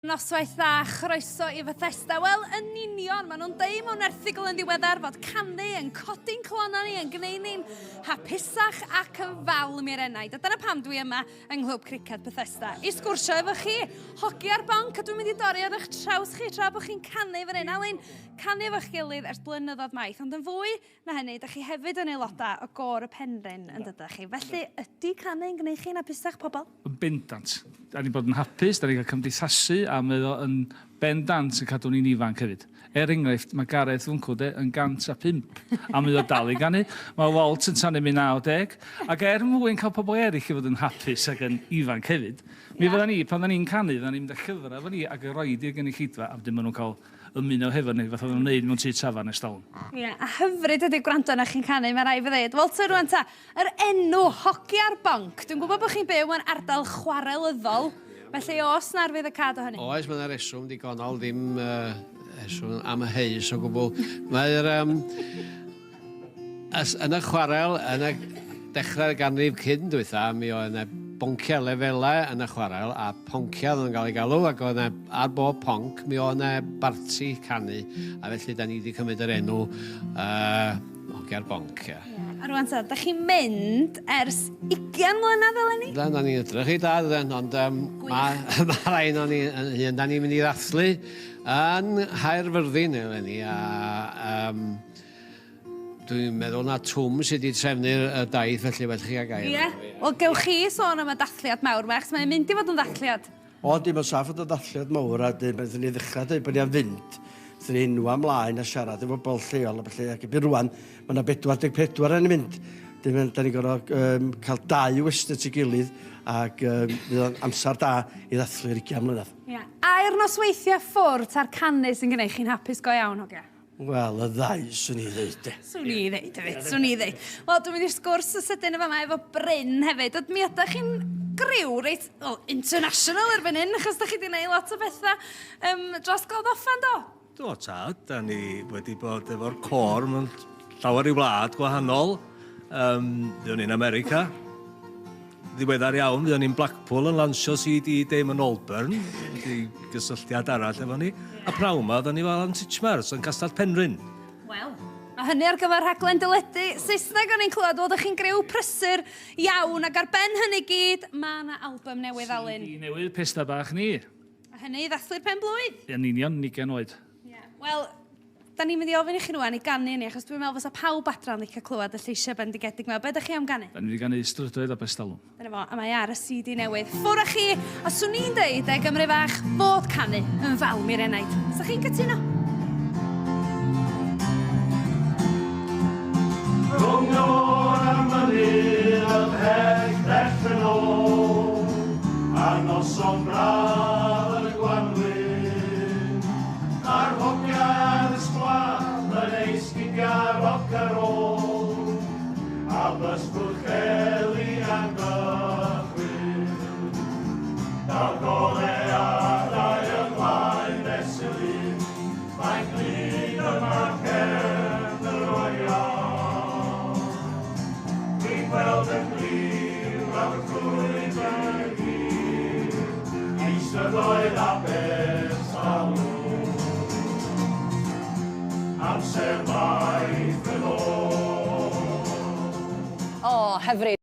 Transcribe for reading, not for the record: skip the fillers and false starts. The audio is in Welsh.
Noswaith dda, chroeso i Fethesda. Wel, yn union, maen nhw'n deud mewn erthygl yn ddiweddar fod canu yn codi'n clonau ni, yn gwneud ni'n hapusach ac yn falm i'r enaid. A dyna pam dwi yma yng Nghlwb Criced Bethesda, i sgwrsio efo chi, hogia'r bonc, a dwi'n mynd i dorri ar eich traws chi tra bod chi'n canu fan hyn. Alun, canu efo'ch gilydd ers blynyddoedd maith, ond yn fwy na hynny, da chi hefyd yn aelodau o Gôr y Penrhyn, yn dydych chi. Felly, ydy canu yn gwneud chi'n hapusach, pobl? Yn bendant. Da ni'n bod yn hapus, da ni'n cael cymdeithasu a mae o yn bendant yn cadw ni'n ifanc hefyd. Er enghraifft, mae Gareth Wncwl de yn 105 a mae o dal i ganu. Mae Walt yn tanu mynd 90 ac er mwyn cael pobl eraill i fod yn hapus ac yn ifanc hefyd, mi yeah. fydda ni, pan fydda ni'n canu, fydda ni'n mynd â llyfrau efo ni ac yn rhoi i'r gynulleidfa a wedyn maen nhw'n cael ymuno hefo ni fatha oedden nhw'n neud mewn tŷ tafarn ers talwm. Ie, yeah, a hyfryd ydy gwrando na chi'n canu, mae rai fi ddeud. Walter, rwan ta, Yr enw, Hogia'r Bonc. Dwi'n gwybod bod chi'n byw mewn ardal chwarelyddol, felly oes 'na arwyddocâd o hynny? Oes, mae 'na reswm digonol, ddim uh, reswm amheus o gwbl. Mae'r... Um, as, yn y chwarel, yn y dechrau'r ganrif cyn dwytha, mi oedd yna bonciau lefelau yn y chwarel a ponciau oedd yn cael ei galw ac oedd yna ar bob ponc mi oedd yna barti canu a felly da ni wedi cymryd yr enw uh, Hogia'r bonc, ia. Ie. A rwan ta, da chi'n mynd ers 20 mlynedd eleni? Da, da ni'n edrych i da, dydan, ond um, mae ma rhai o'n ni yn hyn. Da ni'n mynd i ddathlu yn Nghaerfyrddin eleni, a um, dwi'n meddwl na Twm sydd wedi trefnu'r daith, felly well chi a gair. Ie, wel gewch chi sôn am y dathliad mawr 'ma, achos mae'n mynd i fod yn ddathliad. O yndi, mae'n saff fod yn ddathliad mawr a wedyn pan wnaethon ni ddechrau dweud bod ni am fynd, wnaethon ni enwa ymlaen a siarad efo bobl lleol a ballu ac erbyn rwan mae yna 44 yn mynd. Wedyn da ni'n gorfod um, cael dau westy at ei gilydd ac um, fydd o'n amser da i ddathlu'r 20 mlynedd. Ia. Ai'r nosweithiau ffwrdd ta'r canu sy'n gwneud chi'n hapus go iawn, hogia? Wel, y ddau, swn i ddeud, de. Swn i ddeud hefyd, swn i ddeud. Wel, dwi'n mynd i'r sgwrs y sydyn yn fama efo Bryn hefyd. Ond mi ydych chi'n griw reit, well, international erbyn hyn, achos da chi wedi gwneud lot o bethau um, dros Glawdd Offa, do? Do, tad. Da ni wedi bod efo'r côr mewn llawer i wlad gwahanol. Um, fuon ni'n America. Ddiweddar iawn, fuon ni'n Blackpool yn lansio CD Damon Albarn, wedi gysylltiad arall efo ni. A pnawn ma, oedden ni fel yn Titchmars, yn Castell Penrhyn. Wel, a hynny ar gyfer rhaglen deledu Saesneg o'n i'n clywed, wel, ydych chi'n griw prysur iawn, ac ar ben hynny gyd, mae yna album newydd, Alun. CD newydd, Pesta Bach Ni. A hynny i ddathlu'r pen blwydd. Yn union, 20 oed. Yeah. Wel, da ni'n mynd i ofyn i chi rwan i ganu ni, achos dwi'n meddwl fysa pawb adra yn licio clywed y lleisiau bendigedig 'ma. Be ydych chi am ganu? Da ni'n mynd i ganu Strydoedd Aberstalwm. Dyna fo, a mae ar y CD newydd. Ffwr â chi, a swn i'n deud, e, Gymru fach, fod canu yn falm i'r enaid. Sa chi'n cytuno? Rhwng y môr a'r mynydd ymhell bell yn ôl, ar noson braf yn y gwanwyn, Mae'r hogia ar y sgwâr yn eu sgidiau roc a rôl, a bys Pwllheli ar gychwyn. Daw'r goleuadau ymlaen fesul un, mae'n glyd yma cefn yr oriel. Dwi'n gweld yn glir lawr llwybr hir, i strydoedd Abersalw. Amser maith yn ôl. O, hyfryd.